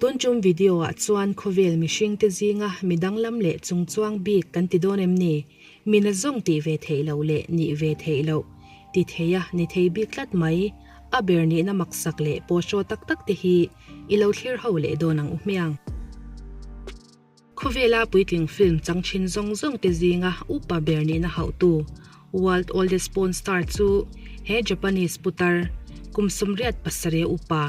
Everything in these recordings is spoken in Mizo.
Tun tum video ah chuan khawvel mihring te zinga mi danglam leh chungchuang bik kan ti dawn em ni? Mi na zawng tih ve theih loh leh nih ve theih loh ti thei a ni thei bik tlat mai. A ber nihna maksak leh pawhraw tak tak te hi i lo thlir ho leh dawn ang u hmiang. Khawvela puitling film chang thin zawng zawng te zinga upa ber nihna hauhtu World Oldest Porn Star chu he Japanese putar kum 87 upa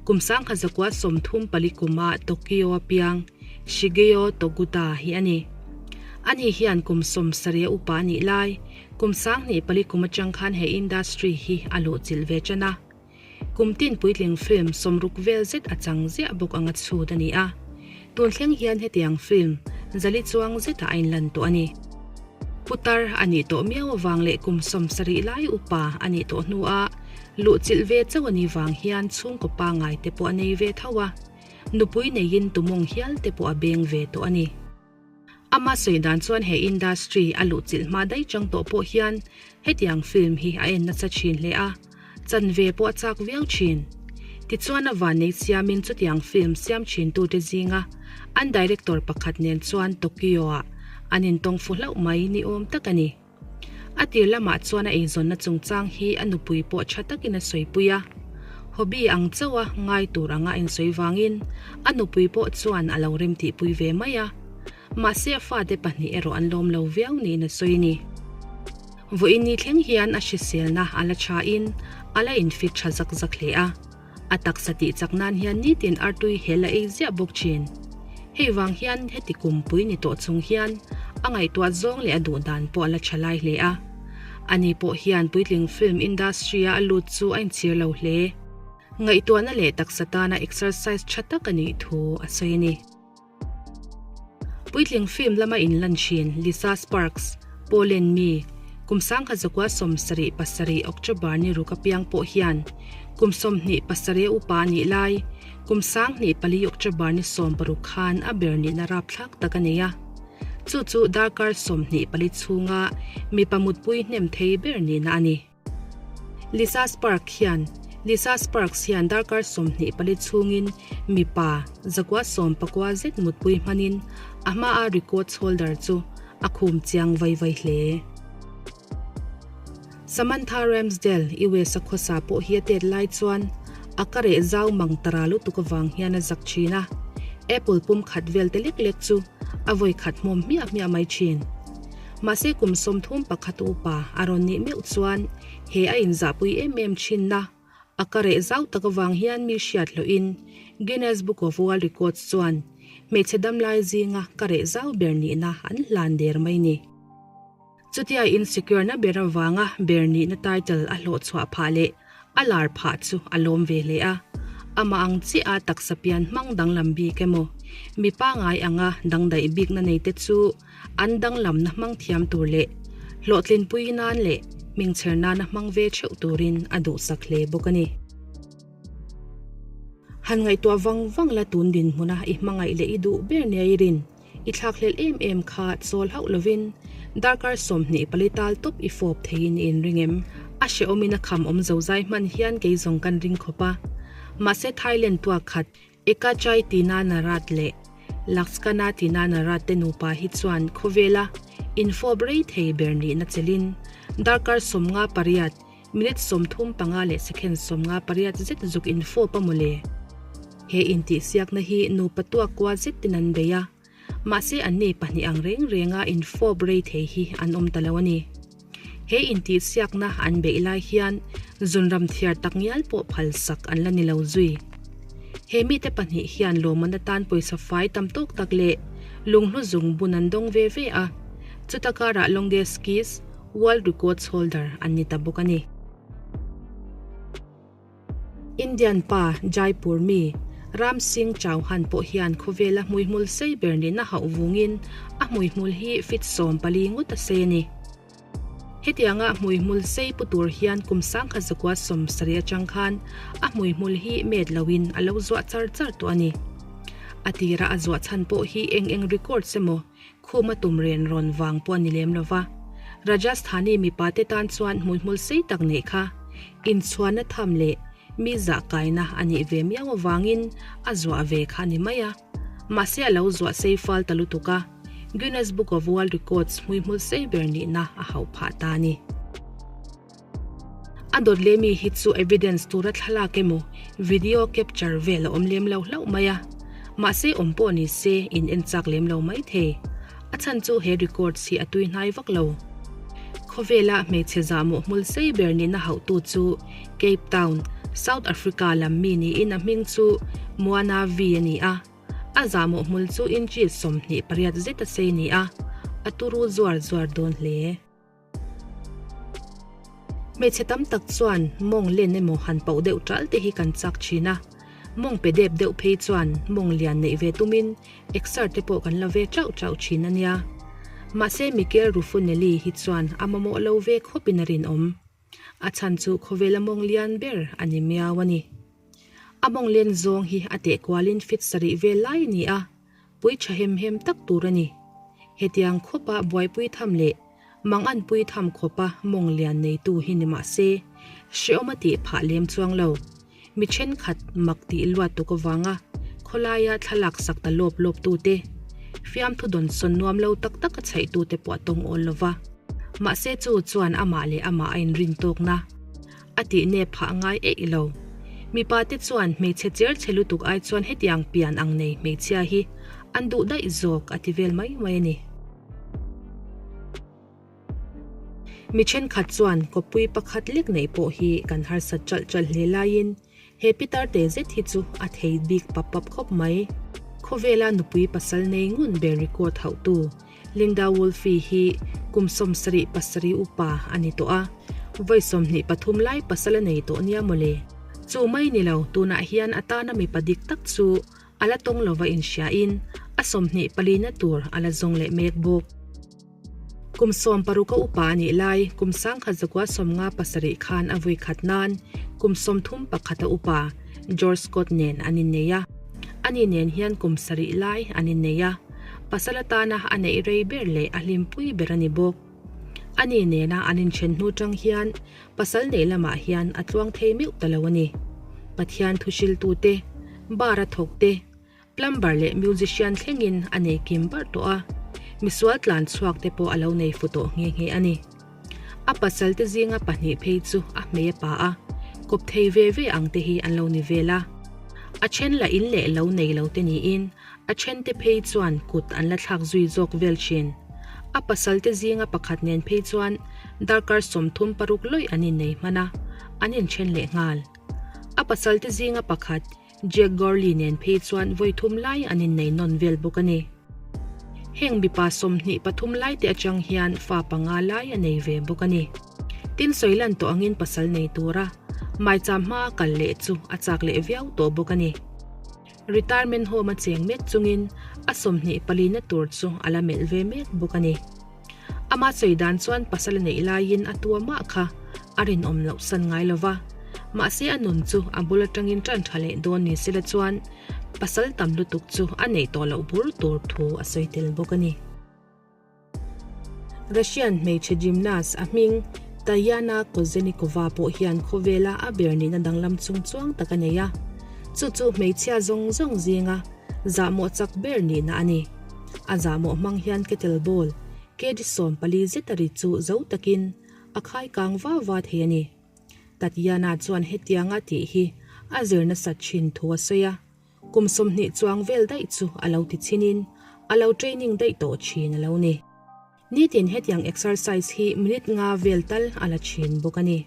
kum 1934 kuma Tokyo a piang Shigeo Toguta hi a ni. Ani hian kum 70 upa a nih lai kum 2004 kum atang khan he industry hi a luhchilh ve tan a. Kum tin puitling film 60 vel zet a chang ziah bawk anga chhut a ni a. Tun thleng hian hetiang film zali chuang zetah a inlan tawh a ni. Putar a nih tawh miau avang leh kum 70 lai upa a nih tawh hnua luhchilh ve chauh a nih vang hian chhungkaw pangngai te pawh a nei ve tho a, nupui neiin tumawng hial te pawh a beng ve tawh a ni. Ama sawi dan chuan he industry a luhchilh hma daih chang tawh pawh hian hetiang film hi a en nasa thin hle a, chanve pawh a chak viau thin. Tichuan a vannei siamin chutiang film siam thintute zinga an director pakhat nen chuan Tokyo-ah an intawng fu hlauh mai ni awm tak a ni. A tir lamah chuan a eizawnna chungchang hi a nupui pawh tha takin a sawipui a. Hobby ang chauha ngai tur anga a insawi vangin a nupui pawh chuan a lo remtihpui ve mai a. Mahse a fate pahnih erawh an lawm lo viau niin a sawi a ni. Vawiin ni thleng hian a hriselna a la thain a la infit tha zak zak hle a. A taksa tih chak nan hian nitin artui hel a ei ziah bawk thin. Hei vang hian heti kumpui ni tawh chung hian a ngaihtuah zawng leh a duh dan pawh a la tha lai hle a. Ani pawh hian puitling film industry-a a lut chu a inchhir lo hle. Ngaihtuahna leh taksa tana exercise tha tak a nih thu a sawi a ni. Puitling film lama inlan thin Lisa Sparks, Poland mi, kum 1977 October ni ruk apiang pawh hian kum 27 a upa a nih lai kum 2004 October ni 16 khan a ber nihna rapthlak tak a nei a. Chu chu darkar 24 chhunga mipa mutpui hnem thei ber nihna a ni. Lisa Sparks hian Lisa Sparks hian darkar 24 chhungin mipa 190 zet mutpui hmanin a hmaa records holder chu a khum chiang vai vai hle. Samantha Ramsdell, US a khawsa pawh hi a tet lai chuan a ka reh zau mang tara lutuk avang hian a zak thin a, apple pum khat vel te lek lek chu a vawi khat hmawm hmiah hmiah mai thin. Mahse kum 31 upa a rawn nih meuh chuan he a inzahpui em em thinna a ka reh zau tak avang hian mi hriat hlawhin Guinness Book of World Records chuan hmeichhe damlai zinga ka reh zau ber nihna an hlan der mai ni. Chutia insecure na ber avanga ber nihna title a hlawh chhuah phah leh A lar phah chu a lawm ve hle a, amah ang chiah a taksa pian hmang danglam bik emaw, mi pangai anga dangdaih bikna nei te chu an danglamna hmang thiam tur leh hlawhtlinpui nan leh hmingchher nana hmang ve theuh turin a duhsak hle bawk a ni. Han ngaihtuah vang vang la tun dinhmuna i hmangaih leh i duh ber nia i rin. I thlakhlelh em em kha chawl hauh lovin darkar 24 tal tawp i fawp theiin i inring em? A hrehawmin a kham awm zozai hman hian kei zawng kan ring khawp a. Mahse Thailand tuak khat Ekachai Tina Narat leh Lakshkana Tina Narat te nupa hi chuan khawvela infawp rei thei ber nihna chelin darkar 58 Minute 35 leh second 58 zet zuk infawp a mawle. He intihsiakna hi nupa tuak kua zetin an bei a, mahse anni pahnih ang reng renga infawp rei thei hi an awm ta lo a ni. He intihsiakna an beih lai hian zunram thiar tak ngial pawh phalsak an la ni lo zui. He mite pahnih hian lawmman atan pawisa fai tam tawk tak leh lunghlu zung bun an dawng ve ve a, chuta karah longest kiss, World Records holder an ni ta bawk a ni. Indian pa Jaipur mi Ram Singh Chauhan pawh hian khawvela hmuihmul sei ber nihna hauh vungin a hmuihmul hi feet 14 ngawt a sei a ni. Hetianga hmuihmul sei pu tur hian kum 1970 atang khan a hmuihmul hi met loin a lo zuah char char tawh a ni. A tira a zuah chhan pawh hi eng eng records emaw Khuma tum ren rawn vang pawh a ni lem lo va, Rajasthani mipa te tan chuan hmuihmul sei tak neih kha inchhuanna tham leh Mi zah kaina a nih ve miau avangin a zuah ve kha a ni mai a. Mahse a lo zuah sei fal ta lutuk a, Guinness Book of World Records hmuihmul sei ber nihna a hauh phah ta a ni. A dawt leh mi hi chu evidence tura thlalak emaw video capture vel a awm lem lo hlauh mai a, mahse awm pawh ni se in en chak lem lo mai thei. A chhan chu he records hi a tui hnai vak lo. Khawvela hmeichhe zahmawh hmul sei ber nihna hauhtu chu Cape Town, South Africa lam mi niin a hming chu Moana V a ni a. A zahmawh hmul chu inches 28 zet a sei ni a, a turu zuar zuar dawn hle. Hmeichhe tam tak chuan mawng len emaw han pauh deuh ṭal te hi kan chak ṭhin a, mawng pe dep deuh phei chuan mawng lian neih ve tumin exer te pawh kan la ve ṭauh ṭauh ṭhin a nia. Mahse Mikel Rufunelli hi chuan a mamawh lo ve khawpin a rinawm. A chhan chu khawvela mawng lian ber a ni miau a ni. A mawng len zawng hi a teh kualin fit sarih vel lai a ni a, pui tha hem hem tak tur a ni. Hetiang khawpa buaipui tham leh manganpui tham khawpa mawng lian neitu hi ni mah se, hreawm a tih phah lem chuang lo. Mi thenkhat mak tih luat tuk avanga khawlaia thlalak sak ta lawp lawp tute, fiamthu dawnsawn nuam lo tak tak a chhaihtute pawh a tawng awl lo va. Mahse chu chuan amah leh amah a inrin tawkna. A tih nep phah ngai eih lo. Mipa te chuan hmeichhe cher chhe lutuk ai chuan hetiang pian ang nei hmeichhia hi an duh daih zawk a ti vel mai mai a ni. Mi thenkhat chuan kawppui pakhat lek neih pawh hi kan harsat ṭalh ṭalh hle laiin he pitar te zet hi chu a thei bik pap pap khawp mai. Khawvela nupui pasal nei ngun ber record hauhtu Linda Wolfe hi kum 77 upa a ni tawh a, vawi 23 lai pasal a nei tawh nia mawle. Chu mai ni lo, tunah hian a tana mipa dik tak chu a la tawng lova inhriain a 24 na tur a la zawng leh mek bawk. Kum 16 a upa a nih lai, kum 1957 khan a vui khat nan kum 31 a upa George Scott nen an innei a. Ani nen hian kum sarih lai an innei a, pasal atana a neih rei ber leh a hlimpui ber a ni bawk. Ani nena an inthen hnu tang hian pasal neih lamah hian a tluang thei meuh ta lo a ni. Pathian thuhriltute, bar a thawk te, plumber leh musician thlengin a nei kim bar tawh a, misual tlan chhuak te pawh a lo nei fu tawh nghe nghe a ni. A pasal te zinga pahnih phei chu a hmei a pa a, kawp thei ve ve ang te hi an lo ni vel a. A then lah in leh lo nei lo te niin a then te phei chuan kut an la thlak zui zawk vel thin. A pasal te zinga pakhat nen phei chuan darkar 36 lawih an innei hman a, an inthen leh nghal. A pasal te zinga pakhat Jack Gorley nen phei chuan vawi thum lai an innei nawn vel bawk a ni. Heng mipa 23 lai te atang hian fa panga lai a nei ve bawk a ni. Tin sawi lan tawh angin pasal nei tura maicham hmaa kal leh chu a chak leh viau tawh bawk a ni. Retirement home a cheng mek chungin a 24 na tur chu a la melh ve mek bawk a ni. Ama sawi dan chuan pasal a neih laiin a tua mah kha a rinawm loh san ngai lo va, mahse a nun chu a bul atangin tan tha leh dawn ni sela chuan pasal tam lutuk chu a neih tawh loh bur tur thu a sawi tel bawk a ni. Russian hmeichhe gymnast a hming Tayana Kozenikova pawh hian khawvela a ber nihna danglam chung chuang tak a nei a, chu chu hmeichhia zawng zawng zinga zahmawh chak ber nihna a ni. A zahmawh hmang hian kettle ball kg 14 zet a ri chu zo takin a khai kang va va thei a ni. Tatyana chuan hetianga tih hi a zir nasat thin thu a sawi a, kum 20 chuang vel daih chu a lo ti chinin a lo training daih tawh thin a lo ni. Nitin hetiang exercise hi minute nga vel tal a la thin bawk a ni.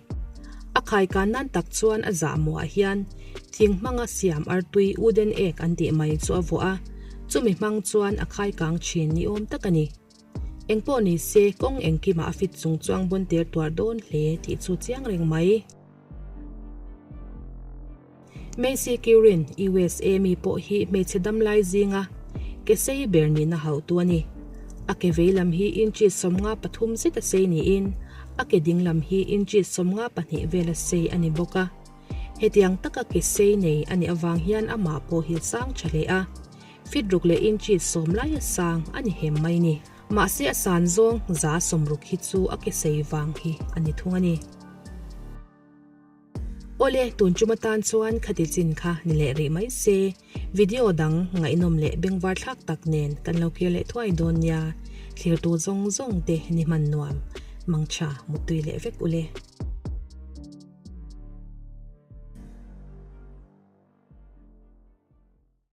A khaikan nan tak chuan a zahmawhah hian thing hmanga siam artui wooden egg an tih mai chu a vuah a, chumi hmang chuan a khaikang thin ni awm tak a ni. Engpawh ni se kawng engkimah a fit chung chuang bawn ter tuar dawn hle tih chu chiang reng mai. Macy Currin, USA mi pawh hi hmeichhe damlai zinga ke sei ber nihna hauhtu a ni. A ke vei lam hi inches 53 zet a sei niin a ke ding lam hi inches 52 vel a sei a ni bawk a. Hetiang taka ke sei nei a nih avang hian amah pawh hi sang tha hle a, feet ruk leh inches 10 laia sang a ni hem mai ni. Mahse a san zawng 160 hi chu a ke sei vang hi a ni thung a ni. Awle, tun tum atan chuan khati chin kha ni leh rih mai se. Video dang ngaihnawm leh bengvar thlak tak nen kan lo kir leh thuai dawn nia. Thlirtu zawng zawng te ni hman nuam. Mangtha, muttui leh vek ule.